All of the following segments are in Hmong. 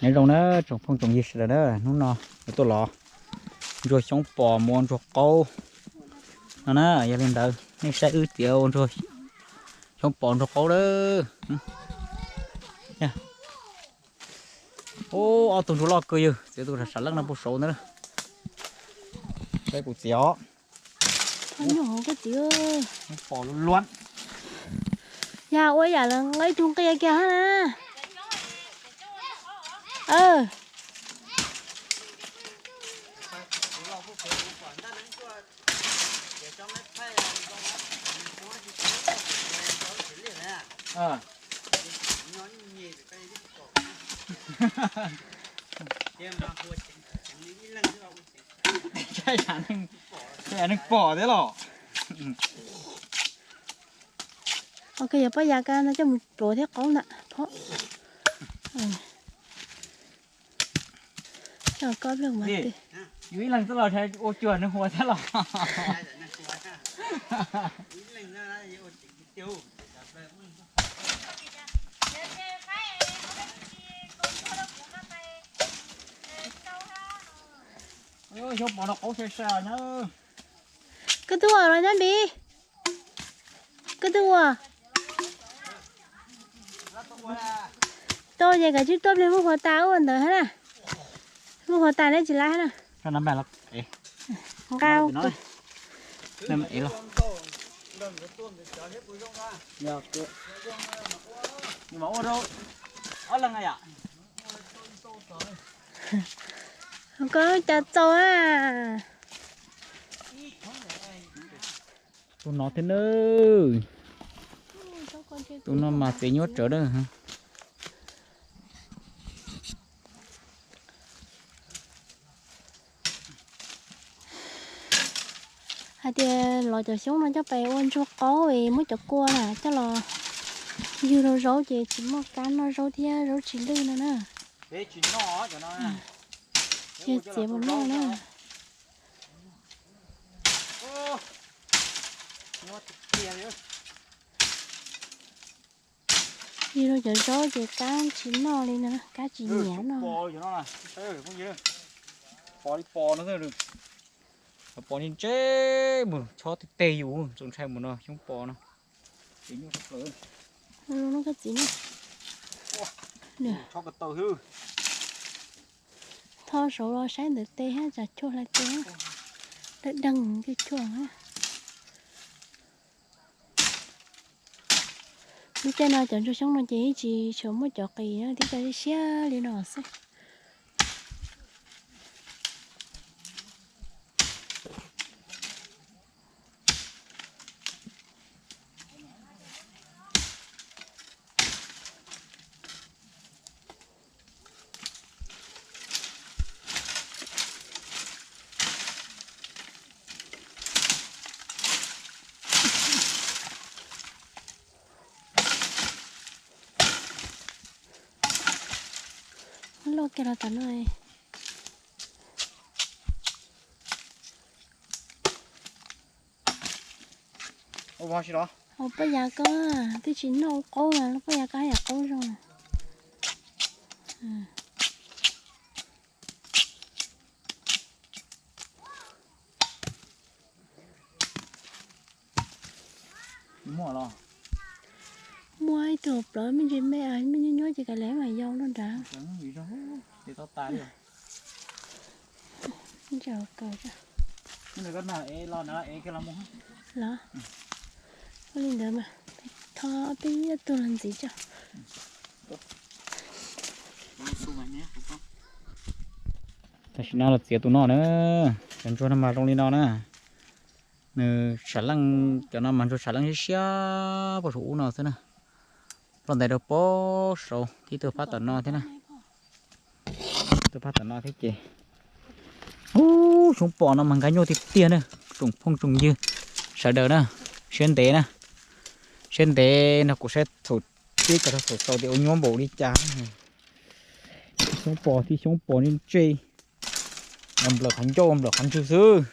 Nyob zoo na tsoom phooj tsoom ywg sawv daws na, hnub no yuav tuaj los ntsuag xyoob pos mus ua ntsuag qaub no na. Yog li ntawd nej saib wb txiav ua ntsuag xyoob pos ntsuag qaub lawm. Ub, ob tug ntsuag loj kawg yawg, txiav tus sam leej no puag saud ntawd. Saib kuv txiav os. Pos luaj luaj. Yog ua yam li nqa ib tug nqia kiag hab na. Neeg pom thiab los. Ok, yog pob yav ka no coj mus pluav thiab qaub ntag. Yus ib leeg txoj los ua cuag neeg hua thiab los. Xyoob pos no qaub sai sai os. Koj twb ua los nyob npis. Koj twb ua tau ces kav tsij tuaj pliag muab hua tas ua ntawd hab na. Muab hua tas neb tsis laib hab na. Nqa Koj cas txaus a. Tus no thiab na. Tus no mas txiav nyuaj tsawv na. Hais tias los cov xyoob no coj pais ua ntsuag qaub es muab cov kua na coj los ywg rau zaub ces tsis muaj kab noj zaub thiab zaub tsis lwj no na. Ces txiav mus noj na. Ywg rau cov zaub ces kab tsis noj li no, kab tsis nyiam noj. Pos li pos no, pos ntse ntse mus chob tej teg yus txaus ntshai mus no xyoob pos no. Txiv no, txiv no. Tho saud los saib ntawm tes hab tsam cuag hlais tes, dawb deeg cuag. Lub caij no cov ntsuag xyoob no ces ib tsis tshua muaj cov qis, tib co siab li no xwb. Loj kiag los tam no. Ua pob yav ko, twb tsis noj ua qaub, pob yav ko yam qaub zoo. Muaj ib tug plawv me ntsis me, me nyuaj nyuaj ces kav liam mam yau no nrad. Los, ua li ntawd mas, tho peb ib tug los ntxiv tso. Tam sim no los txiav tus no na, cov ntsuag no mas zoo li no na. Nws sam leej, cov no mas ntsuag sam leej siab siab puag saum ub no xwb na. Ploj ntais rau puag saud tib tug phab tom no thiab na. Tib tug phab tom no thiab ces. Ub, xyoob pos no mas nqa nyuaj tiag tiag na, tsoom phooj tsoom ywg sawv daws na, siab ntev na. Siab ntev no kuv saib thaum pib kom thaum xaus tias ua nyuaj npaum li cas. Xyoob pos thiab xyoob pos ntse ntse, nplawm qhov ncauj nplawm qhov ntswg xwb.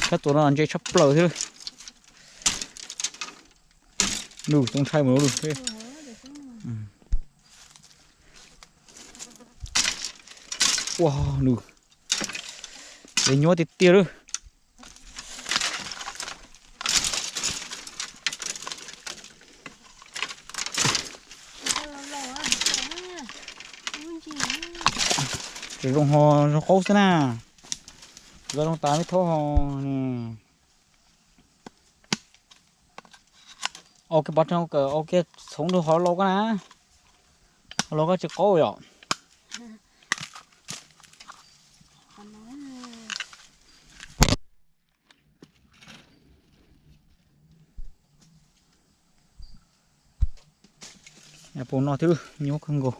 Sab txuas no ntse tshaj plaws thiab. Nws txoov ntshai mus lawm. Ua nws, es nyuaj tiag tiag lawm. Tseem zoo ho zoo qaub xwb na. Zoo tas me thaub ho ne. Au kiag pov rau kawm, au kiag txhoov rau hov los koj na. Hov los koj tsis qaub yom. Pum no twb nyuaj kawg nkaus.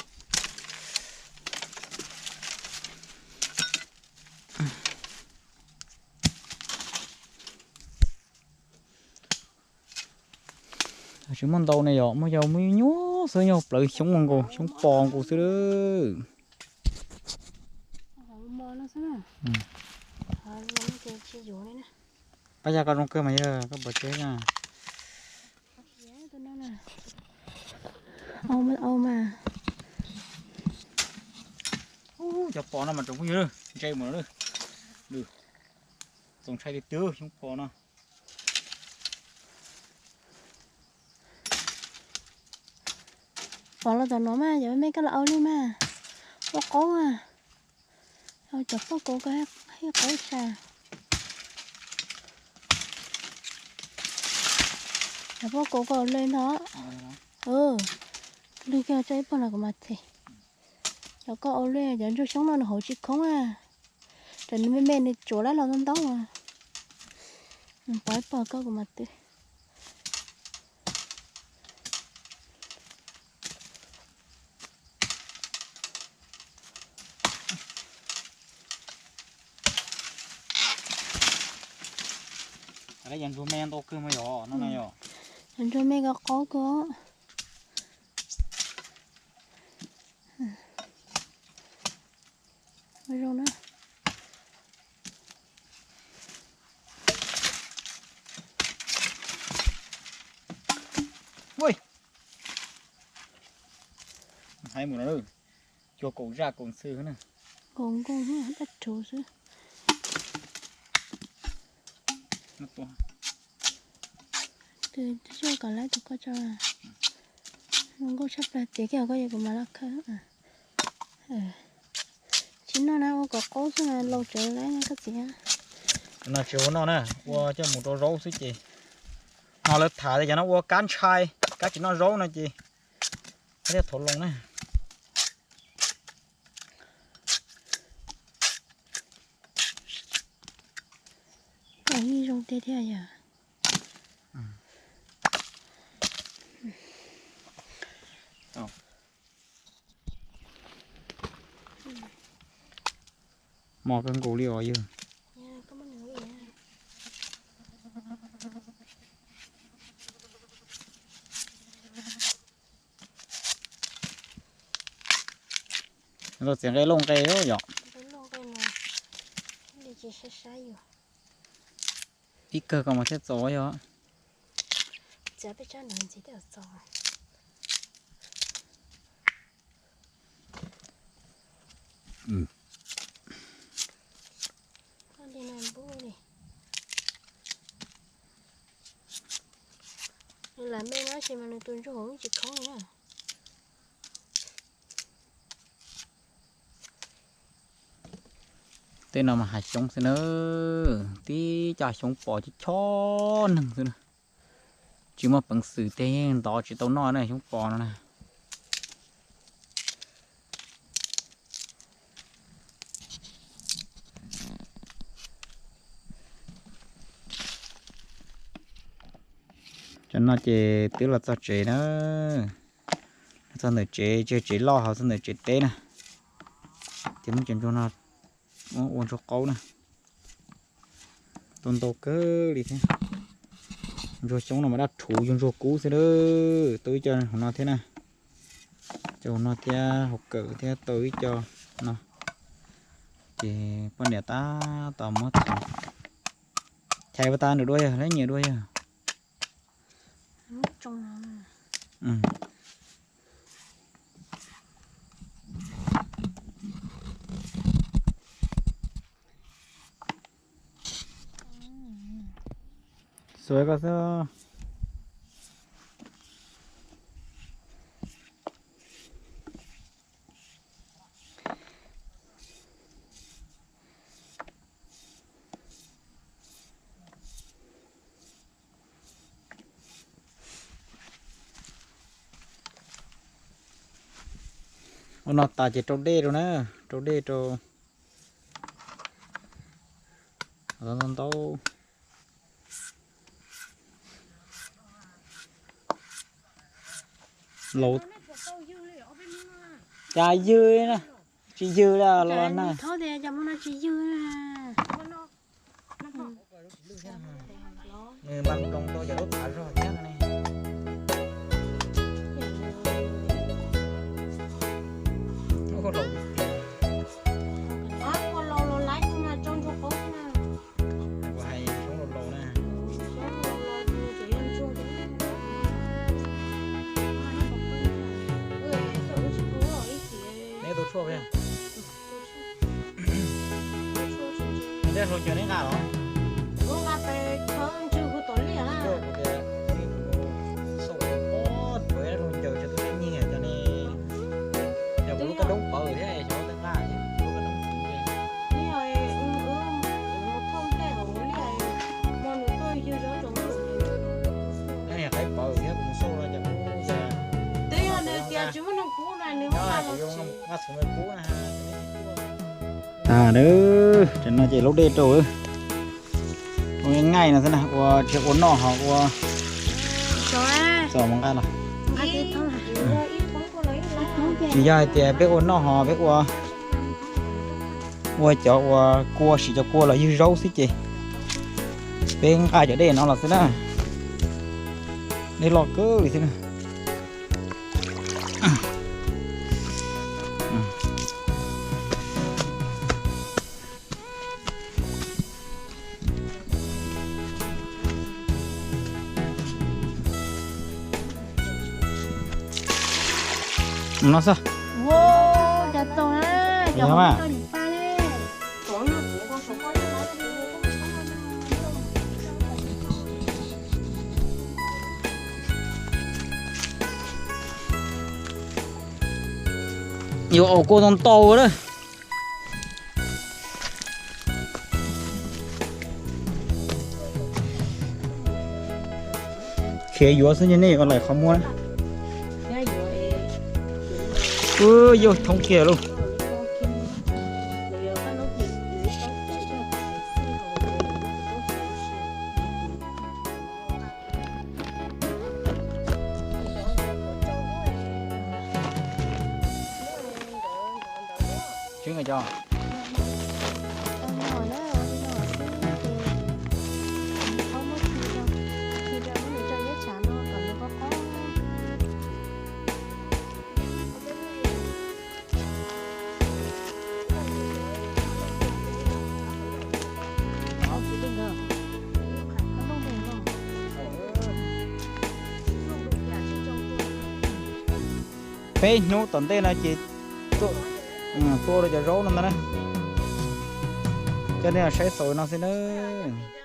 Tsis muaj ntau ne yom, muaj yau muaj nyuaj xwb, yog plawv xyoob nkaus, xyoob pos nkaus xwb. Pab yog koj zoo kawg mas yog koj pom tsev na. Cov pos no mas tsoom phooj ywg, ntse mus lawm. Txaus ntshai tiag tiag xyoob pos no. Pom los tom no mas yog mej koj los au li mas. Ua qaub a. Cov poj kauv ko haj qaub tshaj. Cov poj kauv ko lwj ntag. Lwj kiag tso ib pog no kuv mam them. Cov ko au lwj, cov ntsuag xyoob no nws hauv tsis khoob a. Cov nws me me nws tsuav lawm los ntau ntau. Pov ib pog ko kuv mam twv. Cov ntsuag me ntau kawg mas yom, no na yom. Cov ntsuag me ko qaub kawg. Zoo na. Hais mus no, cuag kaum zaj kaum ntxhw na. Kaum nkooj dab rhuv xwb. Tus xyuaj kom laib tus koj tso. Zoo nkauj tshaj plaws tiag kiag koj yuav kuv mam los khawb. Tsis noj na, ua kom qaub xwb mas laus tsawv laib koj txiv. No tsis ua noj na, ua coj mus rau zaub xwb ces. No lawv tham tias cov no ua kab ntshai, kab tsis noj zaub no ces thiaj thauv loo na. Yeej zoo tiag thiab yom. Mos kawg nkaus li os yawg. Txiav nqe lauj nqe yom. Ib kawg ko mas thiaj txaus yog. Lam me no tab sis mas nws tus ntsuag hauv tsis khoob li na. Tej no mas hav xyoob xwb na, tib co xyoob pos chob chob neeg xwb na. Tsis muaj peev xwm tej yeej ntov tsis tau noj na xyoob pos no na. Cov no ces twb los txog tsev na. Los txog ntawm tsev, tsev loj hauv txog ntawm tsev teb na. Ces muab cov ntsuag no ua ntsuag qaub na. Tau ntau kawg li thiab. Ntsuag xyoob no mas dab rhuv yug ntsuag kub xwb. Tau ib co hauv no thiab na. Cov hauv no thiab hauv kawm thiab tau ib co no. Ces poj niam tab tom muab txhoov. Chais ua tas nws dua yog, lab nyias dua yog. Xuav koj xwb. Ua no tas ces rau dej rau na, rau dej rau. Ntau ntau. Laus, cas ywg na, tsis ywg li los na. Nws npaj nploos rau cov lub thav zog thiab ne. Kuv hais soob laus laus na. Neb tus tshuaj. Neb hluas ncaws neb nqa los? Kuv nqa pem chaw ntswg kuv tom liaj na. Kuv tias kuv xauj pem pob tsuas hluas ncaws tsis tau nyiag cov ne. Yog kuv lub kab doob pawv thiab xyov tej nqa lub kab doob pawv. Neb niag qaib pawv thiab kuv mus xauj los cas kuv twb yog nws tias tsis muaj neeg pub na, nws nqa txhoov nws pub na. Tas na, tam no ces laub dej rau, ua nqaij no xwb na, ua tsis ua noj ho ua txom mus nqa los. Nws yog hais tias peb ua noj ho peb ua, ua cov ua kua, siv cov kua los ywg zaub xwb ces peb nqa cov dej no los xwb na. Dej loj kawg li xwb na. No xwb. Yuav ua kua tau ntau na. Khiav yuav xwb, nej ua lawm qhov muag. Yog thoob kiag lauj. Peb hnub tom ntej no ces tua rau cov zaub no ntag na. Coj nej saib xaus no xwb nawb.